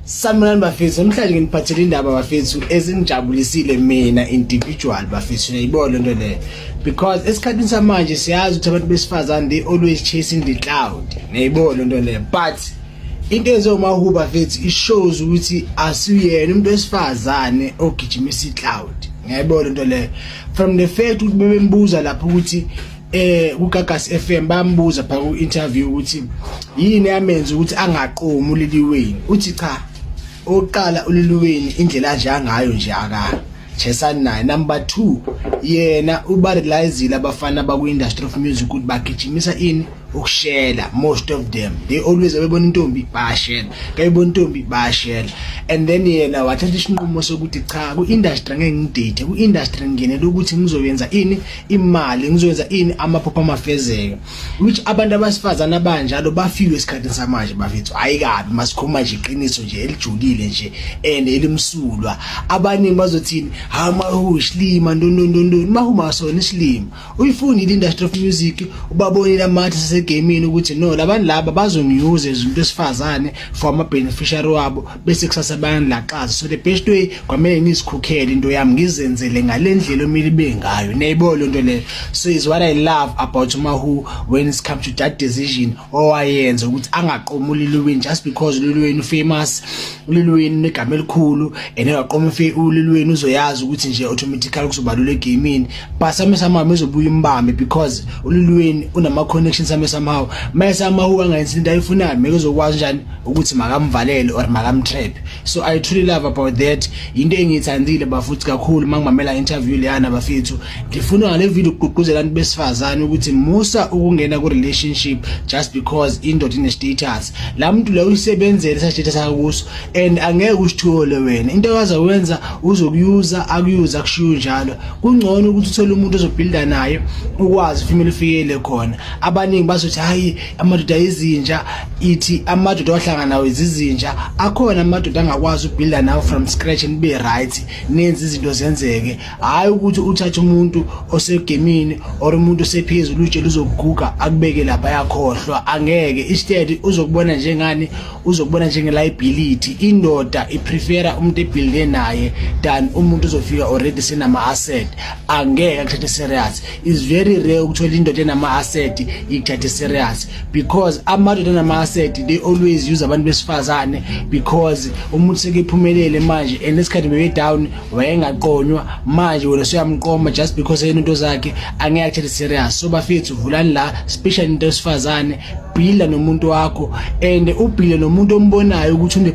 Sanibonani bafethu, namhlanje nginiphathele indaba bafethu ezingijabulisile mina individual bafethu, niyayibona lento leyo, because esikhathini samanje siyazi ukuthi abantu besifazane, they always chasing the clout, niyayibona lento leyo. But into ezoMaWhoo bafethu, it shows ukuthi asuyena umuntu wesifazane ogijimisa i-clout, ngiyayibona lento leyo, from the fact ukuthi bebembuza lapho ukuthi kuGagasi FM, bambuza phaka ku interview ukuthi yini yamenza ukuthi angaqomi uLil Wayne. Uthi cha, oqala uLil Wayne indlela nje angayo nje aka chesani naye. Number 2, yena ubarealizile abafana baku industry of music ukuthi bagijimisa ini? Ukushela. Most of them, they always bebona intombi bayashela, kayibona intombi bayashela. And then yena wathatha isinqumo sokuthi cha, ku-industry ngeke ngidate, ku-industry ngingenela ukuthi ngizoyenza ini? Imali. Ngizoyenza ini? Amaphupho amafezeke, which abantu abasifazana abanjalo bafiwe esikhathini samanje bafethu. Ayikabi masikhuluma nje iqiniso nje elijulile nje and elimsulwa. Abaningi bazothini? Ha, Mahu isilima, ntontontontoni. Mahu masona isilima, uyifundile industry of music, ubabonile amathi asegamini ukuthi no, labantu laba bazongiyuza izinto esifazane for ama beneficiary wabo, bese kusasa bayanilaqaza. So the best way kwamele ngizikhukhele into yami, ngizenzele ngalendlela omile ibe ngayo, niyayibona lento leyo. So is what I love about Mahu when it's come to that decision owayenza ukuthi angaqomi uLil Wayne just because uLil Wayne famous, uLil Wayne negama elikhulu, and engaqoma uLil Wayne uzoyazi ukuthi nje automatically kuzobalula egamini. But same somehow ezobuya imbambe because uLil Wayne unama connections same somehow. Mase amahu angayenzi into ayifunayo, meke uzokwazi njani ukuthi makamvalele or makamtrap? So I truly love about that. Into engiyithandile bafuthi kakhulu mangimamela interview leyana bafethu. Ngifuna ngale video ukugqugquzela abantu besifazane ukuthi musa ukungena ku relationship just because indoda ine status. La muntu lo uyisebenzele sa status akuso and angeke usithole wena. Into akaza wenza uzokuyuza, akuyuza kushiyo njalo. Kungcono ukuthi uthole umuntu ozobuilda naye, ukwazi ufimele ufikele khona. Abaningi bazothi hayi, amadoda izinja, ithi amadoda ohlangana nawo izinja. Akhona amadoda angakwazi ukubuilda nawe from scratch and be right, nenze izinto zenzeke. Hayi ukuthi uthathe umuntu osegemini or umuntu osephezulu, utshela uzokuguga, akubeke lapha, yakhohlwa, angeke. Instead uzokubona njengani? Uzokubona njenge liability. Indoda iprefera umuntu ebuilde naye than umuntu ozofika already senama asset, angeke akuthathe serious. Is very rare ukuthola indoda enama asset ikuthathe serious, because amadoda enama asset, they always use abantu besifazane, because umuntu sekephumelele manje and esikhathi bebe down wayengaqonywa. Manje wena usuyamqoma just because yena into zakhe, angeke akuthathe serious. So bafethu, vulani la, especially into esifazane, builda nomuntu wakho and ubuilde nomuntu ombonayo ukuthi une